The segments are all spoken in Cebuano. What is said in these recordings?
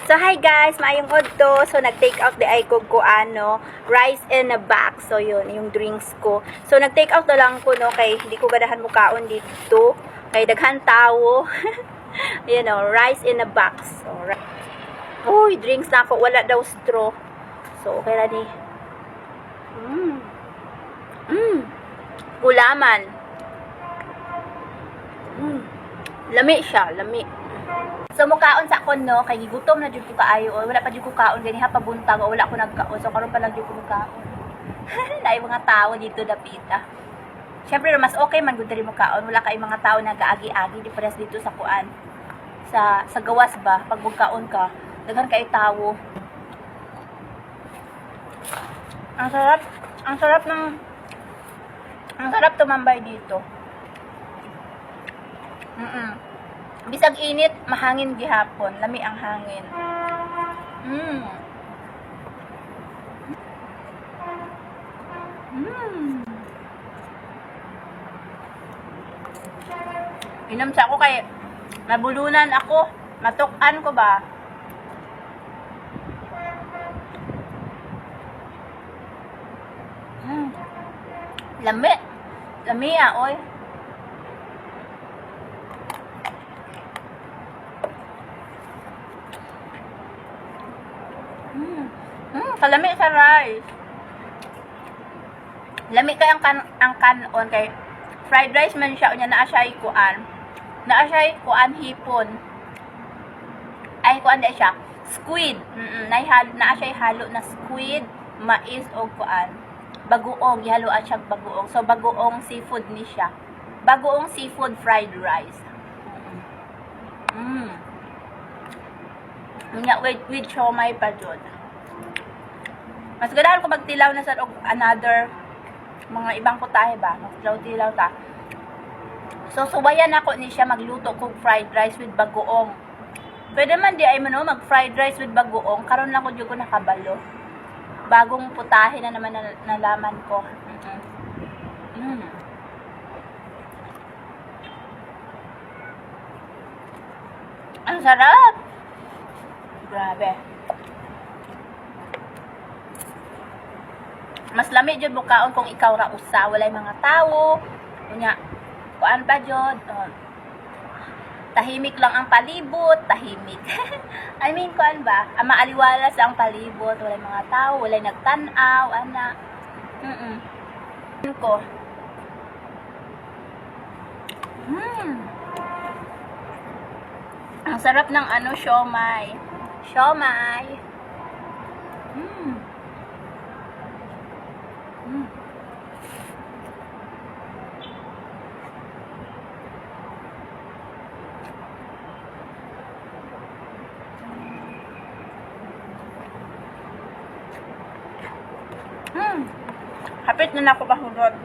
So hi guys, maayong udto. So nag-take out diay ko ko ano, rice in a box. So yun, yung drinks ko. So nag-take out na lang ko, no, kay hindi ko ganahan mukaon dito kay daghan tawo. Rice in a box. So, uy, drinks na ako. Wala daw straw. So okay ra ni. Gulaman. Lami siya, lami. So mukaon sa akon, no, kay gigutom na jud ko kaayo. Wala pa jud ko kaon ganiha pabuntag, o wala ko nagkaon. So karon pa lang jud ko mukaon. Naay mga tao dito dapita. Syempre mas okay man gud diri mukaon, wala kay mga tao nagaagi-agi di parehas dito sa kuan. Sa gawas ba pag mukaon ka, daghan kay tawo. Ang sarap, ang sarap ng ang sarap tumambay dito. Bisag init, mahangin gihapon. Lami ang hangin. Inom sa ako kay nabulunan ako. Matuk-an ko ba? Lami. Lami ah, oy. Kalami sa rice. Lami kay ang kanon kay fried rice man siya, unya naa siya kuan. Naa siya kuan, hipon. Ay, kuan di siya. Squid. Naa siya halo na squid, mais og kuan. Bagoong, gihaluan siya bagoong. So bagoong seafood ni siya. Bagoong seafood fried rice. Unya with siomay pa jud. Mas ganahan ko magtilaw na sa og another mga ibang putahe ba? Magtilaw-tilaw ta. So suwayan ako ni siya magluto kog fried rice with bagoong. Pwede man diay mo, no, mag fried rice with bagoong. Karon lang ko jud ko nakabalo. Bagong putahe na naman na, nalaman ko. Ang sarap! Grabe. Mas lami jud mukaon kung ikaw ra usa, walay mga tawo. Unya, kuan pa jud. Oh. Tahimik lang ang palibot, tahimik. I mean, kuan ba? Ang maaliwalas ang palibot, walay mga tao, walay nagtan-aw, ana. Ko. Ang sarap ng ano, siomay. Siomay. Hapit na na ako mahurot.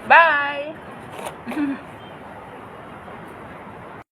Bye!